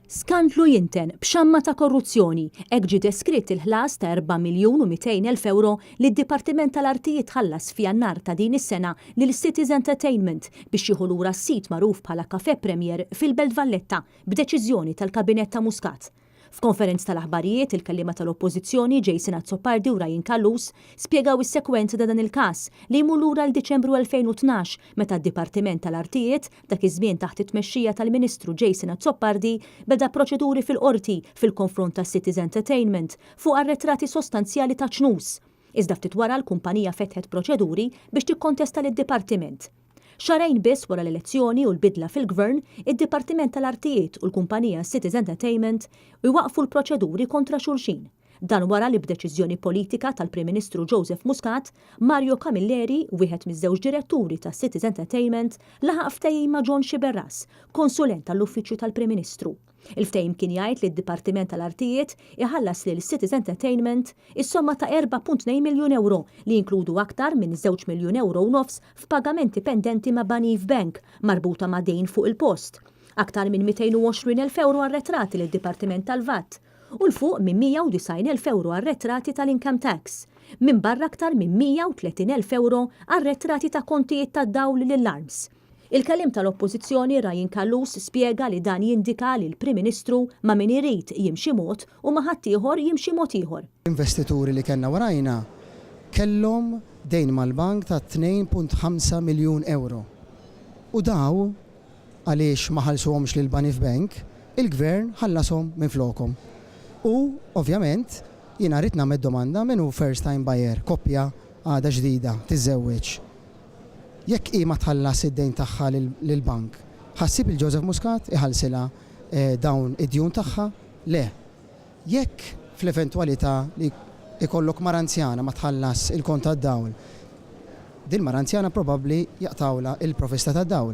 Skandlu jinten b'xamma ta' korruzzjoni, hekk ġie deskritt il-ħlas ta' 4,200,000 ewro li d-Dipartiment tal-Artijiet ħallas f'Jannar ta' din is-sena lil Cities Entertainment biex jieħu lura s-sit magħruf bħala Cafè Premier fil-Belt Valletta b'deċiżjoni tal-Kabinett ta' Muscat. F'konferenza tal-aħbarijiet, il-kelliema tal-Oppożizzjoni Jason Azzopardi u Ryan Callus spjegaw is-sekwenza ta' dan il-każ li jmur lura għal Diċembru 2012 meta d-Dipartiment tal-Artijiet, dak iż-żmien taħt it-tmexxija tal-Ministru Jason Azzopardi, beda proċeduri fil-Qorti fil-konfront ta' Cities Entertainment fuq arretrati sostanzjali ta' ċnus. Iżda ftit wara l-kumpanija fetħet proċeduri biex tikkontesta lid-Dipartiment. Xahrejn biss wara l-elezzjoni u l-bidla fil-Gvern, id-Dipartiment tal-Artijiet u l-kumpanija Cities Entertainment iwaqqfu l-proċeduri kontra xulxin. Dan wara li b'deċiżjoni politika tal-Prim Ministru Joseph Muscat, Mario Camilleri, wieħed miż-żewġ diretturi ta' Cities Entertainment, laħaq ftehim ma' John Sciberras, konsulent tal-Uffiċċju tal-Prim Ministru. Il-ftehim kien jgħid li d-Dipartiment tal-Artijiet iħallas lil Cities Entertainment is-somma ta' 4.2 miljun ewro li jinkludu aktar minn żewġ miljun ewro u nofs f'pagamenti pendenti ma' Banif Bank marbuta ma' dejn fuq il-post, aktar minn 220,000 ewro arretrati lid-Dipartiment tal-VAT u 'l fuq minn 190,000 ewro arretrati tal-Income Tax, minbarra aktar minn 130,000 ewro arretrati ta' kontijiet tad-dawl lill-ARMS. Il-kelliem tal-Oppożizzjoni Ryan Callus spjega li dan jindika li l-Prim Ministru ma' min irid jimxi mod u ma' ħaddieħor jimxi mod ieħor. L-investituri li kellna warajna kellhom dejn mal-bank ta' 2.5 miljun ewro u daw għaliex ma ħallsuhomx lil Banif Bank, il-Gvern ħallashom minflokhom. U, ovvjament, jiena rrid nagħmel domanda min hu first time buyer, koppja għadha ġdida tiżżewweġ Jekk hi ma tħallas id-dejn tagħha lill-bank, ħa ssib lil Joseph Muscat iħallsilha dawn id-djun tagħha? Le. Jekk fl-eventwalità li jkollok mara anzjana ma tħallas il-kont tad-dawl, din mara anzjana probabbli jaqtgħulha l-provvista tad-dawl.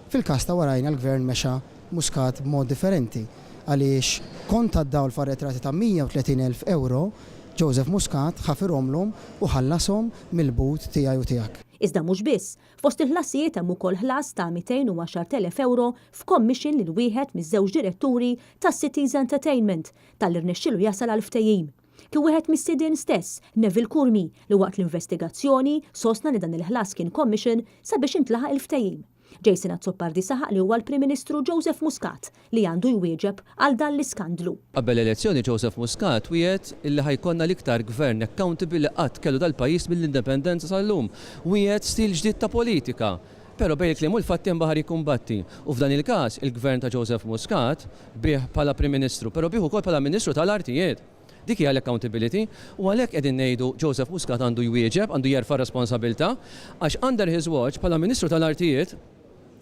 Fil-każ ta' warajna l-Gvern mexa Muscat b'mod differenti għaliex kont tad-dawl f'arretrati ta' 130,000 ewro Joseph Muscat ħafirhomlhom u ħallashom mill-but tiegħi u tiegħek. Iżda mhux biss, fost il-ħlasijiet hemm ukoll ħlas ta' 210,000 ewro f'commission lil wieħed miż-żewġ diretturi ta' Cities Entertainment talli rnexxielu jasal għal ftehim. Kien wieħed mis-sidien stess, Neville Curmi, li waqt l-investigazzjoni sostna li dan il-ħlas kien commission sabiex intlaħaq il-ftehim. Jason Azzopardi saħaq li huwa l-Prim Ministru Joseph Muscat li għandu jwieġeb għal dan l-iskandlu. Qabel l-elezzjoni Joseph Muscat wiegħed illi ħa jkollna l-iktar gvern accountable li qatt kellu dal-pajjiż mill-indipendenza sal-lum. Wiegħed stil ġdid ta' politika. Però bejn il-kliem u l-fatti hemm baħar jikkumbatti. U f'dan il-każ, il-gvern ta' Joseph Muscat, bih bħala Prim Ministru, però bih ukoll bħala Ministru tal-Artijiet, Dik hija l-accountability u għalhekk qegħdin ngħidu Joseph Muscat għandu jwieġeb, għandu jerfa' r-responsabilità għax under his watch bħala Ministru tal-Artijiet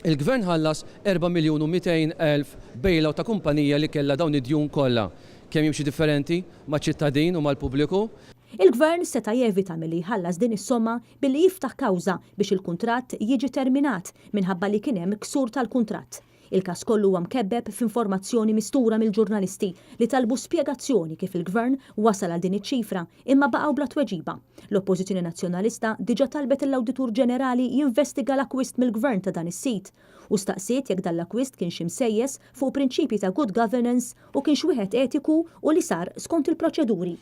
il-Gvern ħallas 4,200,000 bailout ta' kumpanija li kellha dawn id-djun kollha. Kemm jimxi differenti maċ-ċittadin u mal-pubbliku. Il-Gvern seta' jevita milli jħallas din is-somma billi jiftaħ kawża biex il-kuntratt jiġi terminat minħabba li kien hemm ksur tal-kuntratt. Il-każ kollu huwa mkebbeb f'informazzjoni mistura mill-ġurnalisti li talbu spjegazzjoni kif il-Gvern wasal għal din iċ-ċifra imma baqgħu bla tweġiba. L-Oppożizzjoni Nazzjonalista diġà talbet lill-Awditur Ġenerali jinvestiga l-akkwist mill-Gvern ta' dan is-sit u staqsiet jekk dan l-akkwist kienx imsejjes fuq prinċipji ta' good governance u kienx wieħed etiku u li sar skont il-proċeduri.